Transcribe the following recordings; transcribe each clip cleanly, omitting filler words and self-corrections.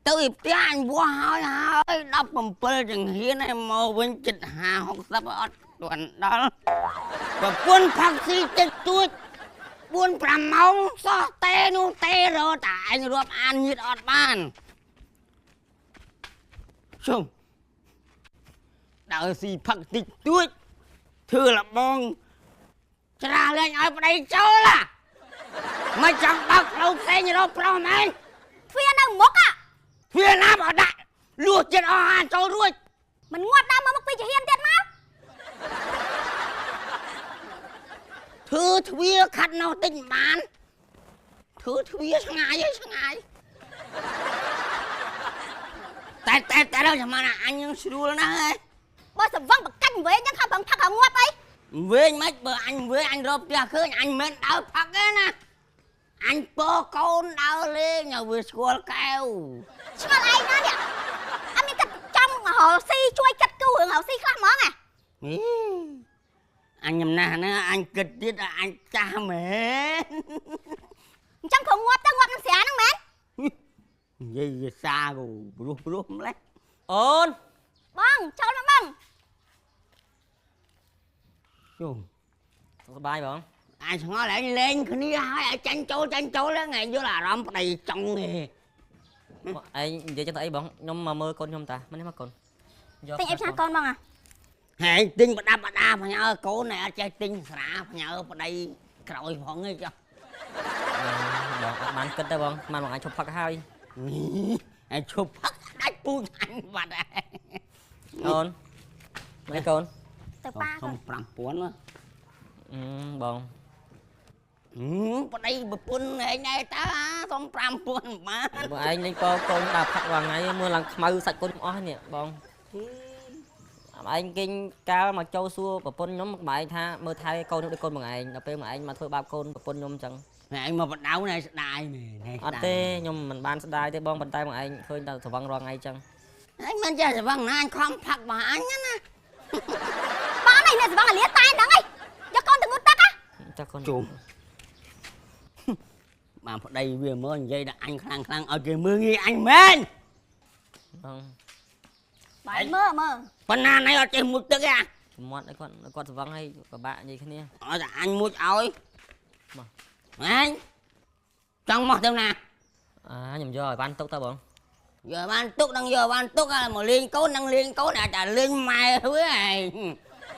ទៅឯផ្ទះអញវាស់ហើយហើយ17ចង្ហៀនហើយមកវិញចិត្ត50 60អត់ទាន់ដល់ប្រពន្ធផឹកស៊ីតិចតួច4 5ម៉ោងសោះទេនោះទេរត់តែឯងរាប់អានញាតអត់បានជុំដើរស៊ីផឹកតិចតួចធ្វើលបងច្រាស់លេងឲ្យប្តីចូលមិនចង់បើកផ្លូវផ្សេងរកប្រុសមែនទ្វានៅមុខទ្វាណាបើដាក់លួចចិត្តអស់អានចូលរួចមិនងាត់ដើមមកពីជាហ៊ានទៀតមកធ្វើទ្វាខាត់នោះតិចមិនបានធ្វើទ្វាឆ្ងាយហើយឆ្ងាយតែតែតែដល់ចាំណាអញនឹងស្រួលណាស់ហើយបើសវឹងបកាច់វែងហ្នឹងខំប្រឹងផឹកឲ្យងាប់អីវែងមិនបើអញវែងអញរកផ្ទះឃើញអញមិនដើរផឹកទេណាអញពោកូនដើរលេងឲ្យវាស្គាល់កែវឆ្ងល់ឯងណានេះអត់មានគិតចង់រកស៊ីជួយគិតគូរឿងរកស៊ីខ្លះហ្មងអញចំណាស់ណាអញគិតទៀតអញចាស់មែនអញ្ចឹងក៏ងាប់ទៅងាប់នឹងស្រាហ្នឹងមែននិយាយវាសាគូព្រោះព្រោះម្លេះអូនបងចូលមកបងជុំសុខសប្បាយបងអញឆ្ងល់ឯងលេងគ្នាហើយឲ្យចាញ់ចូលចាញ់ចូលហ្នឹងឯងយល់អារម្មណ៍ប្តីចង់ទេឯងនិយាយចឹងទៅអីបងខ្ញុំមកមើលកូនខ្ញុំតាមិននេះមកកូនយកទិញអីផ្ញើកូនបងហែងទិញប្រដាប់ប្រដាផ្ញើកូនឯងអត់ចេះទិញស្រាផ្ញើប្តីក្រោយផងឯងចុះបងអត់បានគិតទេបងបានបងអញឈប់ផឹកហើយឯងឈប់ផឹកដាច់ពូជអញបាត់ហើយអូនម៉េចកូនទៅប៉ាសុំ5000មកបងប្តីប្រពន្ធឯងដែរតើសុំ5000បានបងឯងលេងកូនដើរផឹករាល់ថ្ងៃមើលឡើងខ្មៅសាច់កូនខ្ញុំអស់នេះបងឯងគេងកាលមកចូលសួរប្រពន្ធខ្ញុំបងឯងថាមើលថែកូនខ្ញុំដូចកូនបងឯងដល់ពេលបងឯងមកធ្វើបាបកូនប្រពន្ធខ្ញុំអញ្ចឹងឯងមកបដៅណែស្ដាយមែនអត់ទេខ្ញុំមិនបានស្ដាយទេបងប៉ុន្តែបងឯងឃើញតែស្រវឹងរាល់ថ្ងៃអញ្ចឹងឯងមិនចេះស្រវឹងណាអញខំផឹករបស់អញណាបងនេះអ្នកស្រវឹងអាលាតែហ្នឹងឯងយកកូនទៅងូតទឹកចាកូនជុំបានប្តីវាមើលនិយាយដល់អញខ្លាំងខ្លាំងឲ្យគេមើលងាយអញមែនបងបាយមើលមើលប៉ុណ្ណាណៃអត់ចេះមុជទឹកទេមាត់ឲ្យគាត់គាត់ស្រវឹងឲ្យពិបាកនិយាយគ្នាឲ្យតែអញមុជឲ្យមកអញចង់មកទៅណាខ្ញុំយកឲ្យបានទុកតើបងយកបានទុកដឹងយកបានទុកមកលេងកូនដឹងលេងកូនអាចតែលេងម៉ែវាឯង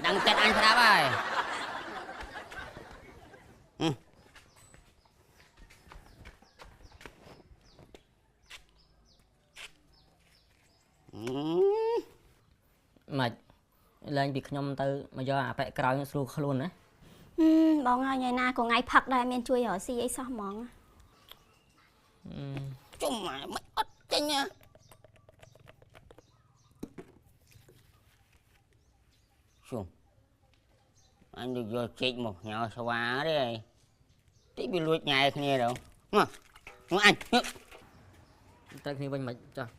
ដឹងចិត្តអញស្រាប់ហើយម៉េចលែងពីខ្ញុំទៅមកយកអាប៉ែក្រោយស្រួលខ្លួនណាបងហើយថ្ងៃណាក៏ថ្ងៃផឹកដែរមានជួយរកស៊ីអីសោះហ្មងជុំមិនអត់ចេញណាជុំអញដូចយកចេកមកញ៉ាំស្វាទេតិចវាលួចញ៉ែគ្នាទៅមកអញទៅគ្នាវិញមិនចាស់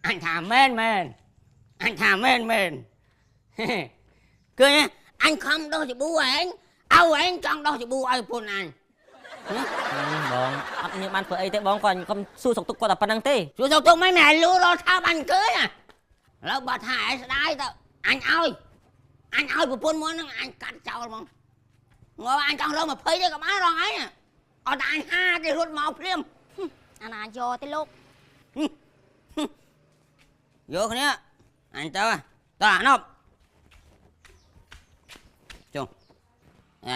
អញថាមែនមែនអញថាមែនមែនឃើញអញខំដោះសាប៊ូឯងឲ្យឯងចង់ដោះសាប៊ូឲ្យប្រពន្ធអញបងអត់មានបានធ្វើអីទេបងគាត់កុំសួរសុខទុក្ខគាត់តែប៉ុណ្្នឹងទេសួរសុខទុក្ខមិនមែនលូរថើបអញឃើញឥឡូវបើថាឯងស្ដាយទៅអញឲ្យអញឲ្យប្រពន្ធមកហ្នឹងអញកាត់ចោលហ្មងងាប់អញចង់រក20ទេក៏បានរងឯងអត់តែអញហាគេរត់មកភ្លាមអាណាយកទេលោកយកគ្នាអញទៅតោះអាណប់ចុះ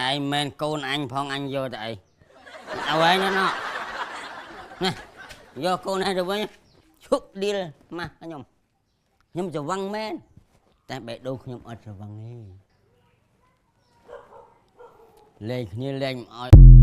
ឯងមែនកូនអញផងអញយកទៅអីឲ្យឯងណានេះយកកូនឯងទៅវិញឈប់ឌីលមកខ្ញុំខ្ញុំច្រវឹងមែនតែបេះដូងខ្ញុំអត់ច្រវឹងទេលេងគ្នាលេងមិនឲ្យ